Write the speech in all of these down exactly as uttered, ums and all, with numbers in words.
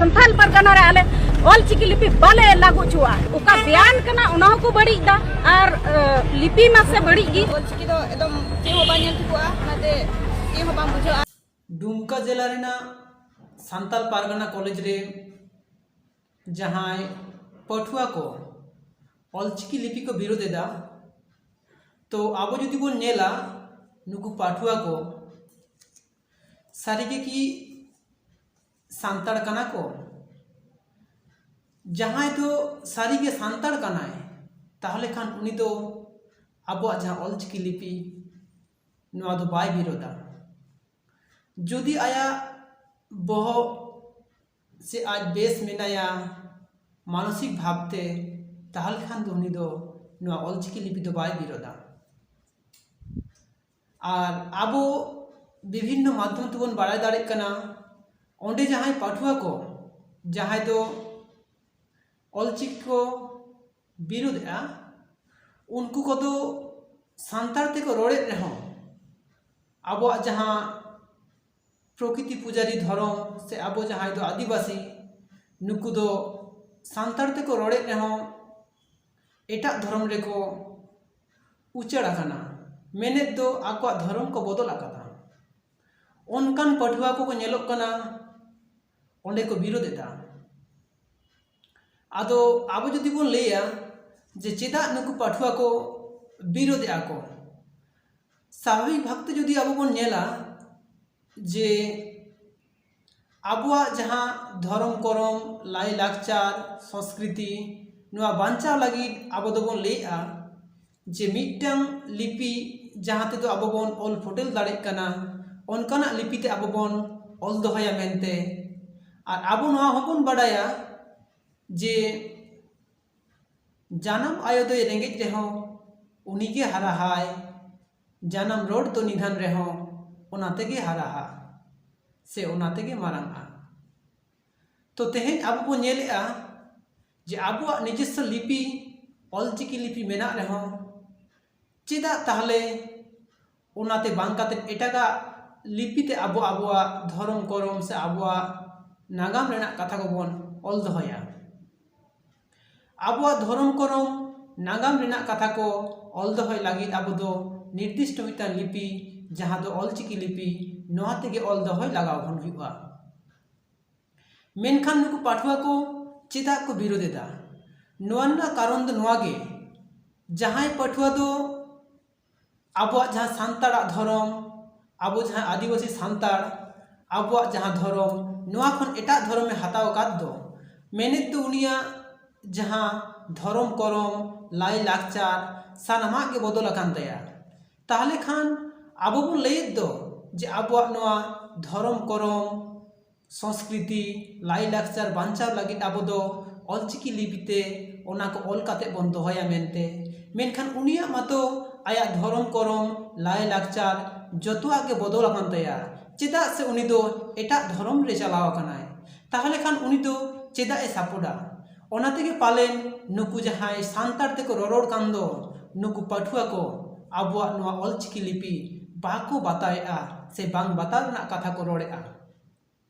ᱥᱟᱱᱛᱟᱞ ᱯᱟᱨᱜᱟᱱᱟ ᱨᱮ ᱟᱞᱮ ᱚᱞ ᱪᱤᱠᱤ ᱞᱤᱯᱤ ᱵᱟᱞᱮ ᱞᱟᱹᱜᱩ ᱦᱚᱪᱚᱣᱟᱜᱼᱟ᱾ ᱚᱠᱟ ᱵᱮᱭᱟᱱ ᱠᱟᱱᱟ, ᱚᱱᱟ ᱦᱚᱸᱠᱚ ᱵᱟᱹᱲᱤᱡ ᱫᱟ᱾ ᱟᱨ ᱞᱤᱯᱤ ᱢᱟᱥᱮ ᱵᱟᱹᱲᱤᱡ ᱜᱮ᱾ ᱚᱞ ᱪᱤᱠᱤ ᱫᱚ ᱮᱠᱫᱚᱢ ᱪᱮᱫ ᱦᱚᱸ ᱵᱟᱝ ᱧᱮᱞ ᱴᱷᱤᱠᱚᱜᱼᱟ᱾ ᱚᱱᱟᱛᱮ ᱪᱮᱫ ᱦᱚᱸ ᱵᱟᱝ ᱵᱩᱡᱷᱟᱹᱜᱼᱟ᱾ ᱰᱩᱢᱠᱟ ᱡᱮᱞᱟ ᱨᱮᱱᱟᱜ ᱥᱟᱱᱛᱟᱞ ᱯᱟᱨᱜᱟᱱᱟ ᱠᱚᱞᱮᱡᱽ ᱨᱮ ᱡᱟᱦᱟᱸᱭ ᱯᱟᱹᱴᱷᱩᱣᱟᱹ ᱠᱚ ᱚᱞᱪᱤᱠᱤ ᱞᱤᱯᱤ ᱠᱚ ᱵᱤᱨᱳᱫ ᱮᱫᱟ, ᱛᱚ ᱟᱵᱚ ᱡᱩᱫᱤ ᱵᱚᱱ ᱧᱮᱞᱟ, ᱱᱩᱠᱩ ᱯᱟᱹᱴᱷᱩᱣᱟᱹ ᱠᱚ ᱥᱟᱹᱨᱤᱜᱮ ᱠᱤ ᱥᱟᱱᱛᱟᱲ ᱠᱟᱱᱟ ᱠᱚ? ᱡᱟᱦᱟᱸᱭ ᱫᱚ ᱥᱟᱹᱨᱤᱜᱮ ᱥᱟᱱᱛᱟᱲ ᱠᱟᱱᱟᱭ, ᱛᱟᱦᱚᱞᱮ ᱠᱷᱟᱱ ᱩᱱᱤ ᱫᱚ ᱟᱵᱚᱣᱟᱜ ᱡᱟᱦᱟᱸ ᱚᱞᱪᱤᱠᱤ ᱞᱤᱯᱤ, ᱱᱚᱣᱟ ᱫᱚ ᱵᱟᱭ ᱵᱤᱨᱳᱫᱟ᱾ ᱡᱩᱫᱤ ᱟᱭᱟᱜ ᱵᱚᱦᱚᱜ ᱥᱮ ᱟᱡ ᱵᱮᱥ ᱢᱮᱱᱟᱭᱟ ᱢᱟᱱᱚᱥᱤᱠ ᱵᱷᱟᱵᱽᱛᱮ, ᱛᱟᱦᱚᱞᱮ ᱠᱷᱟᱱ ᱫᱚ ᱩᱱᱤ ᱫᱚ ᱱᱚᱣᱟ ᱚᱞᱪᱤᱠᱤ ᱞᱤᱯᱤ ᱫᱚ ᱵᱟᱭ ᱵᱤᱨᱳᱫᱟ᱾ ᱟᱨ ᱟᱵᱚ ᱵᱤᱵᱷᱤᱱᱱᱚ ᱢᱟᱫᱽᱫᱷᱚᱢ ᱛᱮᱵᱚᱱ ᱵᱟᱲᱟᱭ ᱫᱟᱲᱮᱭᱟᱜ ᱠᱟᱱᱟ, ᱚᱸᱰᱮ ᱡᱟᱦᱟᱸᱭ ᱯᱟᱹᱴᱷᱩᱣᱟᱹ ᱠᱚ, ᱡᱟᱦᱟᱸᱭ ᱫᱚ ᱚᱞᱪᱤᱠᱤ ᱠᱚ ᱵᱤᱨᱳᱫᱮᱜᱼᱟ, ᱩᱱᱠᱩ ᱠᱚᱫᱚ ᱥᱟᱱᱛᱟᱲ ᱛᱮᱠᱚ ᱨᱚᱲᱮᱫ ᱨᱮᱦᱚᱸ, ᱟᱵᱚᱣᱟᱜ ᱡᱟᱦᱟᱸ ᱯᱨᱚᱠᱤᱛᱤ ᱯᱩᱡᱟᱨᱤ ᱫᱷᱚᱨᱚᱢ ᱥᱮ ᱟᱵᱚ ᱡᱟᱦᱟᱸᱭ ᱫᱚ ᱟᱹᱫᱤᱵᱟᱹᱥᱤ, ᱱᱩᱠᱩ ᱫᱚ ᱥᱟᱱᱛᱟᱲ ᱛᱮᱠᱚ ᱨᱚᱲᱮᱫ ᱨᱮᱦᱚᱸ ᱮᱴᱟᱜ ᱫᱷᱚᱨᱚᱢ ᱨᱮᱠᱚ ᱩᱪᱟᱹᱲ ᱟᱠᱟᱱᱟ, ᱢᱮᱱᱮᱫ ᱫᱚ ᱟᱠᱚᱣᱟᱜ ᱫᱷᱚᱨᱚᱢ ᱠᱚ ᱵᱚᱫᱚᱞ ᱟᱠᱟᱫᱟ᱾ ᱚᱱᱠᱟᱱ ᱯᱟᱹᱴᱷᱩᱣᱟᱹ ᱠᱚᱠᱚ ᱧᱮᱞᱚᱜ ᱠᱟᱱᱟ, ᱚᱸᱰᱮ ᱠᱚ ᱵᱤᱨᱳᱫ ᱮᱫᱟ᱾ ᱟᱫᱚ ᱟᱵᱚ ᱡᱩᱫᱤ ᱵᱚᱱ ᱞᱟᱹᱭᱟ ᱡᱮ ᱪᱮᱫᱟᱜ ᱱᱩᱠᱩ ᱯᱟᱹᱴᱷᱩᱣᱟᱹ ᱠᱚ ᱵᱤᱨᱳᱫ ᱮᱫᱟ ᱠᱚ, ᱥᱟᱵᱷᱟᱵᱤᱠ ᱵᱷᱟᱵᱛᱮ ᱡᱩᱫᱤ ᱟᱵᱚ ᱵᱚᱱ ᱧᱮᱞᱟ ᱡᱮ ᱟᱵᱚᱣᱟᱜ ᱡᱟᱦᱟᱸ ᱫᱷᱚᱨᱚᱢ ᱠᱚᱨᱚᱢ, ᱞᱟᱭ ᱞᱟᱠᱪᱟᱨ, ᱥᱚᱸᱥᱠᱨᱤᱛᱤ, ᱱᱚᱣᱟ ᱵᱟᱧᱪᱟᱣ ᱞᱟᱹᱜᱤᱫ ᱟᱵᱚ ᱫᱚᱵᱚᱱ ᱞᱟᱹᱭᱮᱜᱼᱟ ᱡᱮ ᱢᱤᱫᱴᱟᱝ ᱞᱤᱯᱤ ᱡᱟᱦᱟᱸ ᱛᱮᱫᱚ ᱟᱵᱚ ᱵᱚᱱ ᱚᱞ ᱯᱷᱚᱴᱮᱞ ᱫᱟᱲᱮᱜ ᱠᱟᱱᱟ, ᱚᱱᱠᱟᱱᱟᱜ ᱞᱤᱯᱤ ᱛᱮ ᱟᱵᱚ ᱵᱚᱱ ᱚᱞ ᱫᱚᱦᱚᱭᱟ ᱢᱮᱱᱛᱮ᱾ ᱟᱨ ᱟᱵᱚ ᱱᱚᱣᱟ ᱦᱚᱸᱵᱚᱱ ᱵᱟᱰᱟᱭᱟ ᱡᱮ ᱡᱟᱱᱟᱢ ᱟᱭᱳ ᱫᱚᱭ ᱨᱮᱸᱜᱮᱡ ᱨᱮᱦᱚᱸ ᱩᱱᱤᱜᱮ ᱦᱟᱨᱟᱦᱟᱭ, ᱡᱟᱱᱟᱢ ᱨᱚᱲ ᱫᱚ ᱱᱤᱫᱷᱟᱱ ᱨᱮᱦᱚᱸ ᱚᱱᱟ ᱛᱮᱜᱮ ᱦᱟᱨᱟᱜᱼᱟ ᱥᱮ ᱚᱱᱟ ᱛᱮᱜᱮ ᱢᱟᱨᱟᱝᱚᱜᱼᱟ᱾ ᱛᱚ ᱛᱮᱦᱮᱧ ᱟᱵᱚ ᱵᱚᱱ ᱧᱮᱞᱮᱜᱼᱟ ᱡᱮ ᱟᱵᱚᱣᱟᱜ ᱱᱤᱡᱚᱥᱥᱚ ᱞᱤᱯᱤ, ᱚᱞᱪᱤᱠᱤ ᱞᱤᱯᱤ ᱢᱮᱱᱟᱜ ᱨᱮᱦᱚᱸ, ᱪᱮᱫᱟᱜ ᱛᱟᱦᱚᱞᱮ ᱚᱱᱟᱛᱮ ᱵᱟᱝ ᱠᱟᱛᱮ ᱮᱴᱟᱜᱟᱜ ᱞᱤᱯᱤ ᱛᱮ ᱟᱵᱚ ᱟᱵᱚᱣᱟᱜ ᱫᱷᱚᱨᱚᱢ ᱠᱚᱨᱚᱢ ᱥᱮ ᱟᱵᱚᱣᱟᱜ ᱱᱟᱜᱟᱢ ᱨᱮᱱᱟᱜ ᱠᱟᱛᱷᱟ ᱠᱚᱵᱚᱱ ᱚᱞ ᱫᱚᱦᱚᱭᱟ᱾ ᱟᱵᱚᱣᱟᱜ ᱫᱷᱚᱨᱚᱢ ᱠᱚᱨᱚᱢ ᱱᱟᱜᱟᱢ ᱨᱮᱱᱟᱜ ᱠᱟᱛᱷᱟ ᱠᱚ ᱚᱞ ᱫᱚᱦᱚᱭ ᱞᱟᱹᱜᱤᱫ ᱟᱵᱚ ᱫᱚ ᱱᱤᱨᱫᱤᱥᱴᱚ ᱢᱤᱫᱴᱟᱝ ᱞᱤᱯᱤ, ᱡᱟᱦᱟᱸ ᱫᱚ ᱚᱞᱪᱤᱠᱤ ᱞᱤᱯᱤ, ᱱᱚᱣᱟ ᱛᱮᱜᱮ ᱚᱞ ᱫᱚᱦᱚᱭ ᱞᱟᱜᱟᱣ ᱵᱚᱱ ᱦᱩᱭᱩᱜᱼᱟ᱾ ᱢᱮᱱᱠᱷᱟᱱ ᱱᱩᱠᱩ ᱯᱟᱹᱴᱷᱩᱣᱟᱹ ᱠᱚ ᱪᱮᱫᱟᱜ ᱠᱚ ᱵᱤᱨᱳᱫ ᱮᱫᱟ? ᱱᱚᱣᱟ ᱨᱮᱱᱟᱜ ᱠᱟᱨᱚᱱ ᱫᱚ ᱱᱚᱣᱟ ᱜᱮ, ᱡᱟᱦᱟᱸᱭ ᱯᱟᱹᱴᱷᱩᱣᱟᱹ ᱫᱚ ᱟᱵᱚᱣᱟᱜ ᱡᱟᱦᱟᱸ ᱥᱟᱱᱛᱟᱲᱟᱜ ᱫᱷᱚᱨᱚᱢ, ᱟᱵᱚ ᱡᱟᱦᱟᱸ ᱟᱹᱫᱤᱵᱟᱹᱥᱤ ᱥᱟᱱᱛᱟᱲ, ᱟᱵᱚᱣᱟᱜ ᱡᱟᱦᱟᱸ ᱫᱷᱚᱨᱚᱢ, ᱱᱚᱣᱟ ᱠᱷᱚᱱ ᱮᱴᱟᱜ ᱫᱷᱚᱨᱚᱢᱮ ᱦᱟᱛᱟᱣ ᱟᱠᱟᱫ ᱫᱚ, ᱢᱮᱱᱮᱫ ᱫᱚ ᱩᱱᱤᱭᱟᱜ ᱡᱟᱦᱟᱸ ᱫᱷᱚᱨᱚᱢ ᱠᱚᱨᱚᱢ, ᱞᱟᱭ ᱞᱟᱠᱪᱟᱨ, ᱥᱟᱱᱟᱢᱟᱜ ᱜᱮ ᱵᱚᱫᱚᱞ ᱟᱠᱟᱱ ᱛᱟᱭᱟ᱾ ᱛᱟᱦᱚᱞᱮ ᱠᱷᱟᱱ ᱟᱵᱚ ᱵᱚᱱ ᱞᱟᱹᱭᱮᱫ ᱫᱚ ᱡᱮ ᱟᱵᱚᱣᱟᱜ ᱱᱚᱣᱟ ᱫᱷᱚᱨᱚᱢ ᱠᱚᱨᱚᱢ, ᱥᱚᱝᱥᱠᱨᱤᱛᱤ, ᱞᱟᱭᱼᱞᱟᱠᱪᱟᱨ ᱵᱟᱧᱪᱟᱣ ᱞᱟᱹᱜᱤᱫ ᱟᱵᱚ ᱫᱚ ᱚᱞᱪᱤᱠᱤ ᱞᱤᱯᱤ ᱛᱮ ᱚᱱᱟ ᱠᱚ ᱚᱞ ᱠᱟᱛᱮ ᱵᱚᱱ ᱫᱚᱦᱚᱭᱟ ᱢᱮᱱᱛᱮ᱾ ᱢᱮᱱᱠᱷᱟᱱ ᱩᱱᱤᱭᱟᱜ ᱢᱟᱛᱚ ᱟᱭᱟᱜ ᱫᱷᱚᱨᱚᱢ ᱠᱚᱨᱚᱢ, ᱞᱟᱭᱼᱞᱟᱠᱪᱟᱨ ᱡᱚᱛᱚᱣᱟᱜ ᱜᱮ ᱵᱚᱫᱚᱞ ᱟᱠᱟᱱ ᱛᱟᱭᱟ᱾ ᱪᱮᱫᱟᱜ ᱥᱮ ᱩᱱᱤ ᱫᱚ ᱮᱴᱟᱜ ᱫᱷᱚᱨᱚᱢ ᱨᱮ ᱪᱟᱞᱟᱣ ᱟᱠᱟᱱᱟᱭ᱾ ᱛᱟᱦᱚᱞᱮ ᱠᱷᱟᱱ ᱩᱱᱤ ᱫᱚ ᱪᱮᱫᱟᱜ ᱮ ᱥᱟᱯᱚᱴᱟ? ᱚᱱᱟ ᱛᱮᱜᱮ ᱯᱟᱞᱮᱱ ᱱᱩᱠᱩ ᱡᱟᱦᱟᱸᱭ ᱥᱟᱱᱛᱟᱲ ᱛᱮᱠᱚ ᱨᱚᱨᱚᱲ ᱠᱟᱱ ᱫᱚ, ᱱᱩᱠᱩ ᱯᱟᱹᱴᱷᱩᱣᱟᱹ ᱠᱚ ᱟᱵᱚᱣᱟᱜ ᱱᱚᱣᱟ ᱚᱞᱪᱤᱠᱤ ᱞᱤᱯᱤ ᱵᱟᱠᱚ ᱵᱟᱛᱟᱣᱮᱫᱼᱟ ᱥᱮ ᱵᱟᱝ ᱵᱟᱛᱟᱣ ᱨᱮᱱᱟᱜ ᱠᱟᱛᱷᱟ ᱠᱚ ᱨᱚᱲᱮᱫᱼᱟ᱾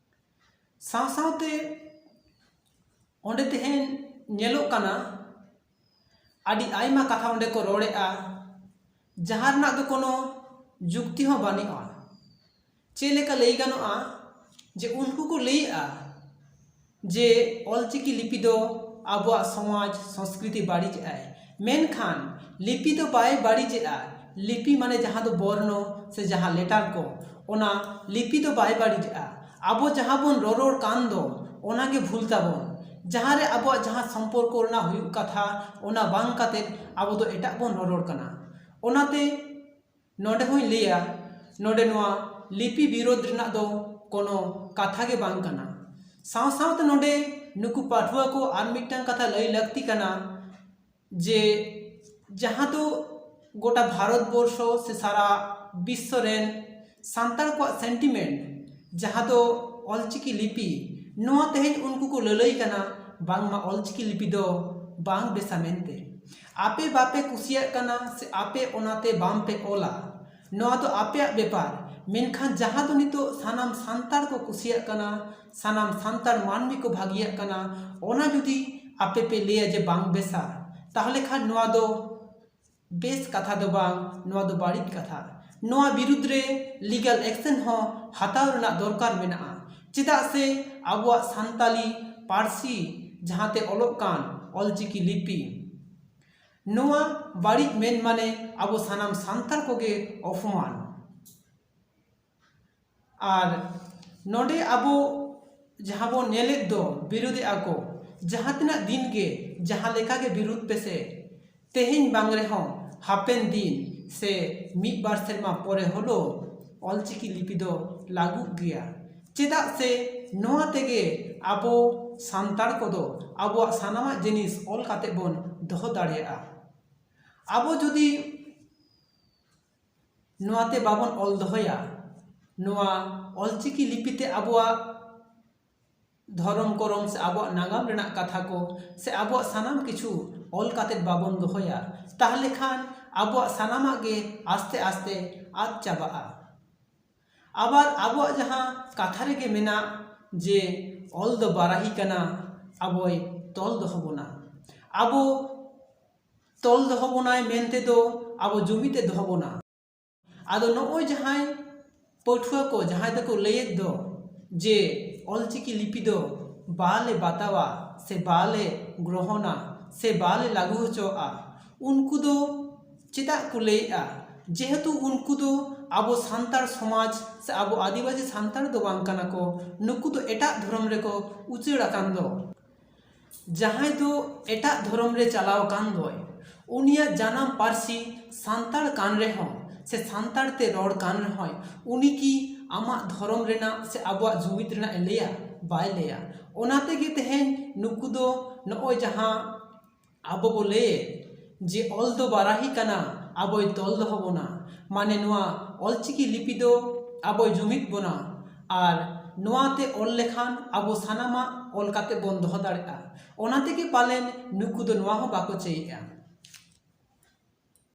ᱥᱟᱶ ᱥᱟᱶᱛᱮ ᱚᱸᱰᱮ ᱛᱮᱦᱮᱧ ᱧᱮᱞᱚᱜ ᱠᱟᱱᱟ, ᱟᱹᱰᱤ ᱟᱭᱢᱟ ᱠᱟᱛᱷᱟ ᱚᱸᱰᱮ ᱠᱚ ᱨᱚᱲᱮᱫᱼᱟ, ᱡᱟᱦᱟᱸ ᱨᱮᱱᱟᱜ ᱫᱚ ᱠᱳᱱᱳ ᱡᱩᱠᱛᱤ ᱦᱚᱸ ᱵᱟᱹᱱᱩᱜᱼᱟ᱾ ᱪᱮᱫ ᱞᱮᱠᱟ ᱞᱟᱹᱭ ᱜᱟᱱᱚᱜᱼᱟ ᱡᱮ ᱩᱱᱠᱩ ᱠᱚ ᱞᱟᱹᱭᱮᱫᱼᱟ ᱡᱮ ᱚᱞᱪᱤᱠᱤ ᱞᱤᱯᱤ ᱫᱚ ᱟᱵᱚᱣᱟᱜ ᱥᱚᱢᱟᱡᱽ ᱥᱚᱝᱥᱠᱨᱤᱛᱤ ᱵᱟᱹᱲᱤᱡᱮᱜᱼᱟᱭ, ᱢᱮᱱᱠᱷᱟᱱ ᱞᱤᱯᱤ ᱫᱚ ᱵᱟᱭ ᱵᱟᱹᱲᱤᱡᱮᱜᱼᱟ᱾ ᱞᱤᱯᱤ ᱢᱟᱱᱮ ᱡᱟᱦᱟᱸ ᱫᱚ ᱵᱚᱨᱱᱚ ᱥᱮ ᱡᱟᱦᱟᱸ ᱞᱮᱴᱟᱨ ᱠᱚ, ᱚᱱᱟ ᱞᱤᱯᱤ ᱫᱚ ᱵᱟᱭ ᱵᱟᱹᱲᱤᱡᱮᱜᱼᱟ᱾ ᱟᱵᱚ ᱡᱟᱦᱟᱸ ᱵᱚᱱ ᱨᱚᱨᱚᱲ ᱠᱟᱱ ᱫᱚ, ᱚᱱᱟ ᱜᱮ ᱵᱷᱩᱞ ᱛᱟᱵᱚᱱ᱾ ᱡᱟᱦᱟᱸ ᱨᱮ ᱟᱵᱚᱣᱟᱜ ᱡᱟᱦᱟᱸ ᱥᱚᱢᱯᱚᱨᱠᱚ ᱨᱮᱱᱟᱜ ᱦᱩᱭᱩᱜ ᱠᱟᱛᱷᱟ, ᱚᱱᱟ ᱵᱟᱝ ᱠᱟᱛᱮ ᱟᱵᱚ ᱫᱚ ᱮᱴᱟᱜ ᱵᱚᱱ ᱨᱚᱨᱚᱲ ᱠᱟᱱᱟ᱾ ᱚᱱᱟᱛᱮ ᱱᱚᱰᱮ ᱦᱚᱸᱧ ᱞᱟᱹᱭᱟ, ᱱᱚᱰᱮ ᱱᱚᱣᱟ ᱞᱤᱯᱤ ᱵᱤᱨᱳᱫᱷ ᱨᱮᱱᱟᱜ ᱫᱚ ᱠᱳᱱᱳ ᱠᱟᱛᱷᱟ ᱜᱮ ᱵᱟᱝ ᱠᱟᱱᱟ᱾ ᱥᱟᱶ ᱥᱟᱶᱛᱮ ᱱᱚᱰᱮ ᱱᱩᱠᱩ ᱯᱟᱹᱴᱷᱩᱣᱟᱹ ᱠᱚ ᱟᱨ ᱢᱤᱫᱴᱟᱝ ᱠᱟᱛᱷᱟ ᱞᱟᱹᱭ ᱞᱟᱹᱠᱛᱤ ᱠᱟᱱᱟ ᱡᱮ ᱡᱟᱦᱟᱸ ᱫᱚ ᱜᱚᱴᱟ ᱵᱷᱟᱨᱚᱛ ᱵᱚᱨᱥᱚ ᱥᱮ ᱥᱟᱨᱟ ᱵᱤᱥᱥᱚ ᱨᱮᱱ ᱥᱟᱱᱛᱟᱲ ᱠᱚᱣᱟᱜ sentiment, ᱡᱟᱦᱟᱸ ᱫᱚ ᱚᱞᱪᱤᱠᱤ ᱞᱤᱯᱤ, ᱱᱚᱣᱟ ᱛᱮᱦᱮᱧ ᱩᱱᱠᱩ ᱠᱚ ᱞᱟᱹᱞᱟᱹᱭ ᱠᱟᱱᱟ ᱵᱟᱝᱢᱟ ᱚᱞᱪᱤᱠᱤ ᱞᱤᱯᱤ ᱫᱚ ᱵᱟᱝ ᱵᱮᱥᱟ ᱢᱮᱱᱛᱮ᱾ ᱟᱯᱮ ᱵᱟᱯᱮ ᱠᱩᱥᱤᱭᱟᱜ ᱠᱟᱱᱟ ᱥᱮ ᱟᱯᱮ ᱚᱱᱟᱛᱮ ᱵᱟᱝ ᱯᱮ ᱚᱞᱟ, ᱱᱚᱣᱟ ᱫᱚ ᱟᱯᱮᱭᱟᱜ ᱵᱮᱯᱟᱨ, ᱢᱮᱱᱠᱷᱟᱱ ᱡᱟᱦᱟᱸ ᱫᱚ ᱱᱤᱛᱚᱜ ᱥᱟᱱᱟᱢ ᱥᱟᱱᱛᱟᱲ ᱠᱚ ᱠᱩᱥᱤᱭᱟᱜ ᱠᱟᱱᱟ, ᱥᱟᱱᱟᱢ ᱥᱟᱱᱛᱟᱲ ᱢᱟᱹᱱᱢᱤ ᱠᱚ ᱵᱷᱟᱹᱜᱤᱭᱟᱜ ᱠᱟᱱᱟ, ᱚᱱᱟ ᱡᱩᱫᱤ ᱟᱯᱮ ᱯᱮ ᱞᱟᱹᱭᱟ ᱡᱮ ᱵᱟᱝ ᱵᱮᱥᱟ, ᱛᱟᱦᱚᱞᱮ ᱠᱷᱟᱱ ᱱᱚᱣᱟ ᱫᱚ ᱵᱮᱥ ᱠᱟᱛᱷᱟ ᱫᱚ ᱵᱟᱝ, ᱱᱚᱣᱟ ᱫᱚ ᱵᱟᱹᱲᱤᱡ ᱠᱟᱛᱷᱟ᱾ ᱱᱚᱣᱟ ᱵᱤᱨᱩᱫᱽ ᱨᱮ ᱞᱤᱜᱟᱞ ᱮᱠᱥᱮᱱ ᱦᱚᱸ ᱦᱟᱛᱟᱣ ᱨᱮᱱᱟᱜ ᱫᱚᱨᱠᱟᱨ ᱢᱮᱱᱟᱜᱼᱟ, ᱪᱮᱫᱟᱜ ᱥᱮ ᱟᱵᱚᱣᱟᱜ ᱥᱟᱱᱛᱟᱞᱤ ᱯᱟᱹᱨᱥᱤ ᱡᱟᱦᱟᱸᱛᱮ ᱚᱞᱚᱜ ᱠᱟᱱ ᱚᱞᱪᱤᱠᱤ ᱞᱤᱯᱤ, ᱱᱚᱣᱟ ᱵᱟᱹᱲᱤᱡ ᱢᱮᱱ ᱢᱟᱱᱮ ᱟᱵᱚ ᱥᱟᱱᱟᱢ ᱥᱟᱱᱛᱟᱲ ᱠᱚᱜᱮ ᱚᱯᱚᱢᱟᱱ᱾ ᱟᱨ ᱱᱚᱰᱮ ᱟᱵᱚ ᱡᱟᱦᱟᱸ ᱵᱚᱱ ᱧᱮᱞᱮᱫ ᱫᱚ ᱵᱤᱨᱩᱫᱷᱮᱜᱼᱟ ᱠᱚ, ᱡᱟᱦᱟᱸ ᱛᱤᱱᱟᱹᱜ ᱫᱤᱱ ᱜᱮ ᱡᱟᱦᱟᱸ ᱞᱮᱠᱟ ᱜᱮ ᱵᱤᱨᱩᱫᱷ ᱯᱮᱥᱮ, ᱛᱮᱦᱮᱧ ᱵᱟᱝ ᱨᱮᱦᱚᱸ ᱦᱟᱯᱮᱱ ᱫᱤᱱ ᱥᱮ ᱢᱤᱫ ᱵᱟᱨ ᱥᱮᱨᱢᱟ ᱯᱚᱨᱮ ᱦᱚᱞᱳ ᱚᱞᱪᱤᱠᱤ ᱞᱤᱯᱤ ᱫᱚ ᱞᱟᱹᱜᱩᱜ ᱜᱮᱭᱟ᱾ ᱪᱮᱫᱟᱜ ᱥᱮ ᱱᱚᱣᱟ ᱛᱮᱜᱮ ᱟᱵᱚ ᱥᱟᱱᱛᱟᱲ ᱠᱚᱫᱚ ᱟᱵᱚᱣᱟᱜ ᱥᱟᱱᱟᱢᱟᱜ ᱡᱤᱱᱤᱥ ᱚᱞ ᱠᱟᱛᱮ ᱵᱚᱱ ᱫᱚᱦᱚ ᱫᱟᱲᱮᱭᱟᱜᱼᱟ᱾ ᱟᱵᱚ ᱡᱩᱫᱤ ᱱᱚᱣᱟᱛᱮ ᱵᱟᱵᱚᱱ ᱚᱞ ᱫᱚᱦᱚᱭᱟ, ᱱᱚᱣᱟ ᱚᱞᱪᱤᱠᱤ ᱞᱤᱯᱤᱛᱮ ᱟᱵᱚᱣᱟᱜ ᱫᱷᱚᱨᱚᱢ ᱠᱚᱨᱚᱢ ᱥᱮ ᱟᱵᱚᱣᱟᱜ ᱱᱟᱜᱟᱢ ᱨᱮᱱᱟᱜ ᱠᱟᱛᱷᱟ ᱠᱚ ᱥᱮ ᱟᱵᱚᱣᱟᱜ ᱥᱟᱱᱟᱢ ᱠᱤᱪᱷᱩ ᱚᱞ ᱠᱟᱛᱮ ᱵᱟᱵᱚᱱ ᱫᱚᱦᱚᱭᱟ, ᱛᱟᱦᱚᱞᱮ ᱠᱷᱟᱱ ᱟᱵᱚᱣᱟᱜ ᱥᱟᱱᱟᱢᱟᱜ ᱜᱮ ᱟᱥᱛᱮ ᱟᱥᱛᱮ ᱟᱫ ᱪᱟᱵᱟᱜᱼᱟ᱾ ᱟᱵᱟᱨ ᱟᱵᱚᱣᱟᱜ ᱡᱟᱦᱟᱸ ᱠᱟᱛᱷᱟ ᱨᱮᱜᱮ ᱢᱮᱱᱟᱜ ᱡᱮ ᱚᱞ ᱫᱚ ᱵᱟᱨᱟᱦᱤ ᱠᱟᱱᱟ, ᱟᱵᱚᱭ ᱛᱚᱞ ᱫᱚᱦᱚ ᱵᱚᱱᱟ, ᱟᱵᱚ ᱛᱚᱞ ᱫᱚᱦᱚ ᱵᱚᱱᱟᱭ ᱢᱮᱱᱛᱮ ᱫᱚ ᱟᱵᱚ ᱡᱩᱢᱤᱫ ᱮ ᱫᱚᱦᱚ ᱵᱚᱱᱟ᱾ ᱟᱫᱚ ᱱᱚᱜᱼᱚᱭ ᱡᱟᱦᱟᱸᱭ ᱯᱟᱹᱴᱷᱩᱣᱟᱹ ᱠᱚ ᱡᱟᱦᱟᱸᱭ ᱫᱚᱠᱚ ᱞᱟᱹᱭᱮᱫ ᱫᱚ ᱡᱮ ᱚᱞᱪᱤᱠᱤ ᱞᱤᱯᱤ ᱫᱚ ᱵᱟᱞᱮ ᱵᱟᱛᱟᱣᱟ ᱥᱮ ᱵᱟᱞᱮ ᱜᱨᱚᱦᱚᱱᱟ ᱥᱮ ᱵᱟᱞᱮ ᱞᱟᱹᱜᱩ ᱦᱚᱪᱚᱣᱟᱜᱼᱟ, ᱩᱱᱠᱩ ᱫᱚ ᱪᱮᱫᱟᱜ ᱠᱚ ᱞᱟᱹᱭᱮᱫᱼᱟ? ᱡᱮᱦᱮᱛᱩ ᱩᱱᱠᱩ ᱫᱚ ᱟᱵᱚ ᱥᱟᱱᱛᱟᱲ ᱥᱚᱢᱟᱡᱽ ᱥᱮ ᱟᱵᱚ ᱟᱹᱫᱤᱵᱟᱹᱥᱤ ᱥᱟᱱᱛᱟᱲ ᱫᱚ ᱵᱟᱝ ᱠᱟᱱᱟ ᱠᱚ, ᱱᱩᱠᱩ ᱫᱚ ᱮᱴᱟᱜ ᱫᱷᱚᱨᱚᱢ ᱨᱮᱠᱚ ᱩᱪᱟᱹᱲ ᱟᱠᱟᱱ ᱫᱚ᱾ ᱡᱟᱦᱟᱸᱭ ᱫᱚ ᱮᱴᱟᱜ ᱫᱷᱚᱨᱚᱢ ᱨᱮ ᱪᱟᱞᱟᱣ ᱟᱠᱟᱱ ᱫᱚᱭ, ᱩᱱᱤᱭᱟᱜ ᱡᱟᱱᱟᱢ ᱯᱟᱹᱨᱥᱤ ᱥᱟᱱᱛᱟᱲ ᱠᱟᱱ ᱨᱮᱦᱚᱸ ᱥᱮ ᱥᱟᱱᱛᱟᱲ ᱛᱮ ᱨᱚᱲ ᱠᱟᱱ ᱨᱮᱦᱚᱸᱭ, ᱩᱱᱤ ᱠᱤ ᱟᱢᱟᱜ ᱫᱷᱚᱨᱚᱢ ᱨᱮᱱᱟᱜ ᱥᱮ ᱟᱵᱚᱣᱟᱜ ᱡᱩᱢᱤᱫ ᱨᱮᱱᱟᱜ ᱮ ᱞᱟᱹᱭᱟ? ᱵᱟᱭ ᱞᱟᱹᱭᱟ᱾ ᱚᱱᱟ ᱛᱮᱜᱮ ᱛᱮᱦᱮᱧ ᱱᱩᱠᱩ ᱫᱚ ᱱᱚᱜᱼᱚᱭ ᱡᱟᱦᱟᱸ ᱟᱵᱚ ᱵᱚ ᱞᱟᱹᱭᱮᱫ ᱡᱮ ᱚᱞ ᱫᱚ ᱵᱟᱨᱟᱦᱤ ᱠᱟᱱᱟ, ᱟᱵᱚᱭ ᱛᱚᱞ ᱫᱚᱦᱚ ᱵᱚᱱᱟ, ᱢᱟᱱᱮ ᱱᱚᱣᱟ ᱚᱞᱪᱤᱠᱤ ᱞᱤᱯᱤ ᱫᱚ ᱟᱵᱚᱭ ᱡᱩᱢᱤᱫ ᱵᱚᱱᱟ, ᱟᱨ ᱱᱚᱣᱟᱛᱮ ᱚᱞ ᱞᱮᱠᱷᱟᱱ ᱟᱵᱚ ᱥᱟᱱᱟᱢᱟᱜ ᱚᱞ ᱠᱟᱛᱮ ᱵᱚᱱ ᱫᱚᱦᱚ ᱫᱟᱲᱮᱭᱟᱜᱼᱟ᱾ ᱚᱱᱟ ᱛᱮᱜᱮ ᱯᱟᱞᱮᱱ ᱱᱩᱠᱩ ᱫᱚ ᱱᱚᱣᱟ ᱦᱚᱸ ᱵᱟᱠᱚ ᱪᱟᱹᱭᱮᱫᱼᱟ᱾